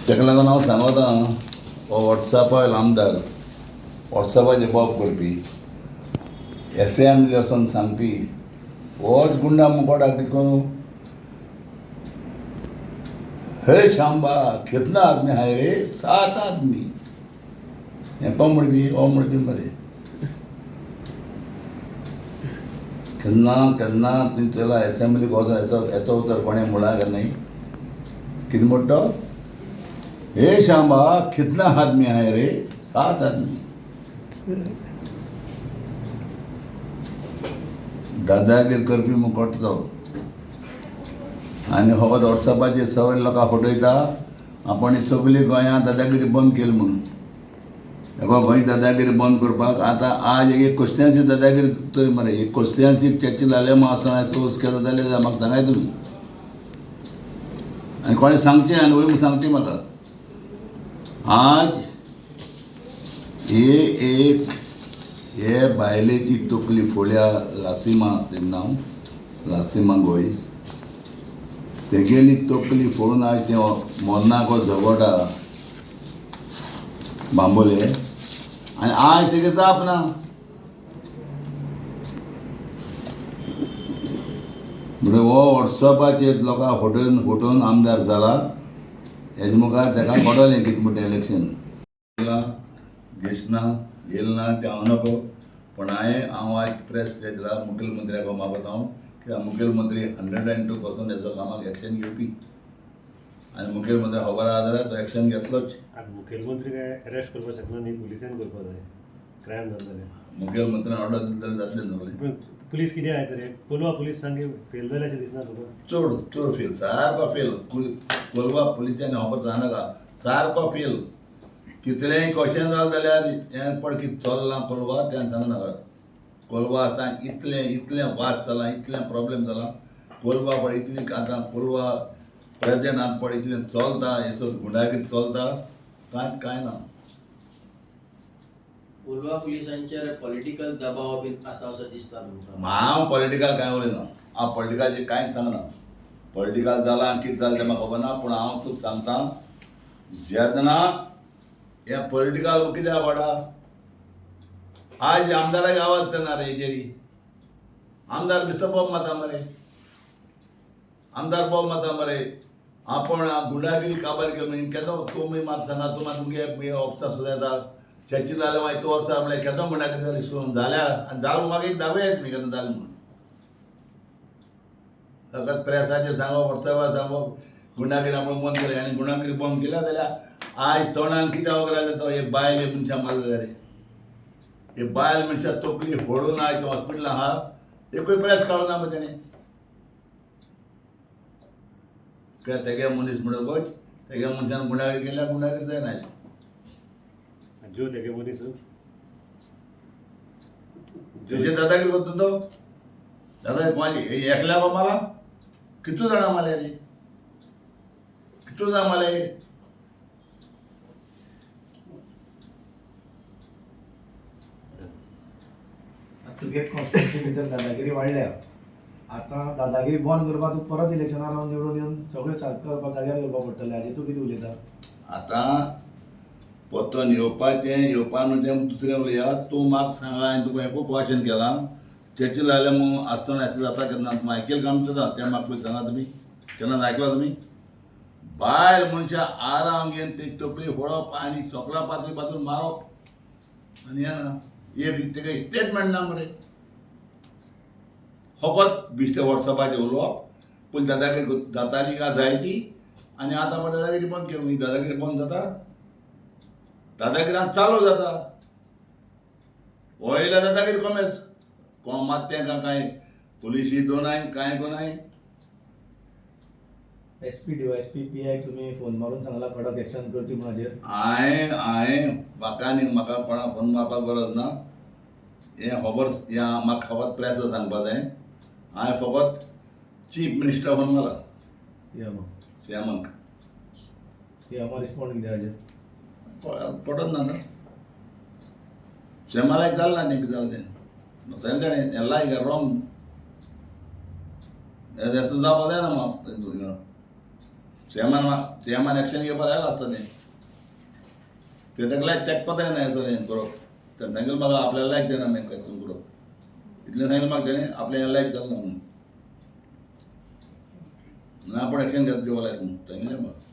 ताका लागून हांव सांगता, हो वॉट्सॅपा आमदार वॉट्सॅपाचेर बॉब करपी, एसेंब्ली वचोन सांगपी, होच गुंडा मुकोडा कितें करूं. हे शांबा, कितना आदमी हाय रे? 7 आदमी. हें कोण म्हणपी? हो म्हणपी मरे. केन्ना केन्ना तुवें चला एसेंब्लीक वचोन येसो येसो उतर कोणें म्हणलां काय न्हय? कितें म्हणटा? हे शांबा, कितना आदमी हाय रे? 7 आदमी. दादागीर करपी मुकोट तो. आनी फकत वॉट्सॅपाचेर सगळे लोकांक फटयता. आपण सगळी गोंयांत दादागिरी बंद केली म्हणून. हेका गोंय दादागिरी बंद करपाक आतां आज एक क्रिस्तियांची दादागिरी थंय मरे. एक क्रिस्तियांची चर्ची लायल्या आसतना सोस केलो जाल्यार म्हाका सांगाय तुमी. आनी कोणें सांगचें आनी वयर सांगचें म्हाका. आज हे एक हे बायलेची तकली फोड्या, लासिमा तें नांव, लासिमा गोयस, तेगेली तकली फोडून आज तें मोन्नाको झगोटा बांबोले आनी आज तेगे जाप ना. म्हणजे हो वॉट्सॅपाचेर लोकांक फटोवन फटोवन आमदार जाला. हेजे मुखार तेका पडलें कितें म्हणटा इलेक्शन गेस ना गेल ना तें हांव नको. पूण हांवें हांव आज प्रेस दिला मुखेलमंत्र्याक मागता हांव कित्याक मुखेलमंत्री 102% हेजो कामाक एक्शन घेवपी आनी मुखेलमंत्री खबर आसा जाल्यार तो एक्शन घेतलोच. आतां मुखेलमंत्री काय अरेस्ट करपाक शकना न्ही, पुलिसान करपाक जाय क्रायम जालो जाल्यार. मुखेलमंत्र्यान ऑर्डर दिली जाल्यार जातलें न्हू. पूण पुलीस कितें आहाय तर कोलवा पुलीस सामकी फेल जाल्या अशें दिसना तुका? चड चड फेल, सारको फेल. कोलवा पुलिसांनी खबर सांगनाका, सारको फेल. कितलेंय क्वेश्चन जालें जाल्यार हें पळय कितें चल्लां कोलवा तें सांगनाका. कोलवा आसा इतलें इतलें वास जाला, इतलें प्रॉब्लेम जाला कोलवा पळय. इतली आतां कोलवा प्रेजेंट आतां पळय इतलें चलता, हें सगळें गुंडागिरी चलता, कांयच कांय ना. कोलवा पुलिसांचेर पॉलिटिकल दबाव बीन आसा असो दिसता तुमकां? हांव पॉलिटिकल कांय उलयना, हांव पॉलिटिकल कांयच सांगना. पॉलिटिकल जालां कितें जालें तें म्हाका खबर ना. पूण हांव तुका सांगता, जेन्ना हें पॉलिटिकल कित्याक वाडा आज आमदाराक आवाज दिना रे हेजेरी. आमदार बेश्टो बोब मारता मरे, आमदार बोब मारता मरे. आपण गुंडागिरी काबार केली म्हणून केदो तुमी म्हाका सांगा. तुमी तुमगे ऑफिसार सुद्दां येता चर्ची जाल्यार मागीर तूं वर्सा म्हणल्यार केदो गुंडागिरी जाली जाल्या आनी जाल मागीर एक दाखोवया तुमी केन्ना जालें म्हणून. फकत प्रेसाचेर सांगप, वॉट्सॅपार सांगप गुंडागिरी आपूण बंद केली. आनी गुंडागिरी बंद केल्या जाल्यार आज तोंडान कित्याक वगडायलें तो एक बायल एक मनशां मारले जाल्यार एक बायल मनशां तकली फोडून आज तो हॉस्पिटलान आहा, एकूय प्रेस काडूं ना मरे तेणें. कित्याक तेगे मनीस म्हणटकूच तेगे मनशान गुंडागिरी केल्यार गुंडागिरी जायना अशें. जो तेगे मनीस तेजे दादागिरी करता तो दादा कोणाची एकल्या माला कितू जाणां मारले रे, कितू जाणां मारले. तुगे कॉन्स्टिट्युन्सी भितर दादागिरी वाडल्या. आतां दादागिरी बंद करपाक तूं परत इलेक्शनाक रावन निवडून येवन सगळें सारकें करपाक जाग्यार करपाक पडटलें. हाजेर तूं कितें उलयता? आतां परतून येवपाचें येवपा न्हू तें दुसरें उलया. तूं म्हाका सांगलां, हांवें तुका एकूच क्वेश्चन केलां, चर्ची लायल्या म्हूण आसतना अशें जाता केन्ना? तूं आयकेल काम जाता तें म्हाका पयलीं सांगा. तुमी केन्ना आयकलां तुमी? बायल मनशां आराम घेवन ती तकली फोडप आनी सोकलां पातळी पातून मारप आनी हें ना एक तेका स्टेटमेंट ना मरे. फकत बेश्टें वॉट्सॅपाचेर उलोवप. पूण दादागिरी जाताली काय जायती आनी आतां पण दादागिरी बंद केली. मागीर दादागिरी बंद जाता, दादागिरी आतां चालू जाता. हो येयल्यार दादागिरी कोमेस कोण मात तेंकां कांय पुलिशी दोनाय कांय कोनाय. S P D Y S P P आयक तुमी फोन मारून सांगला कडक एक्शन करची म्हणून हाजेर? हांवें हांवें म्हाका आनी म्हाका कोणाक फोन मारपाक गरज ना. हें खबर हें म्हाका फकत प्रेसा सांगपा जाय. हांवें फकत चीफ मिनिस्टर फोन मारला, सीएमाक. सीएमाक. सीएमा रिस्पॉन्ड कितें हाजेर? पडत ना आतां सीएमा लायक जालें ना तें कितें जालें तें सांगलें तेणें, हें लायक रोंग, हें जावपा जायना म्हाका. सीएमान सीएमान एक्शन घेवपाक जाय आसता तें. ते ताका लायक तेका पत्ता ना सर हें करप. तेणें सांगिल्लें म्हाका आपल्याला लायक जायना मागीर क्वेश्चन करप इतलें सांगिल्लें म्हाका तेणें आपलें हें लायक जालें ना म्हणून. ना, आपूण एक्शन घेवपा लायक म्हणून सांगिल्लें म्हाका.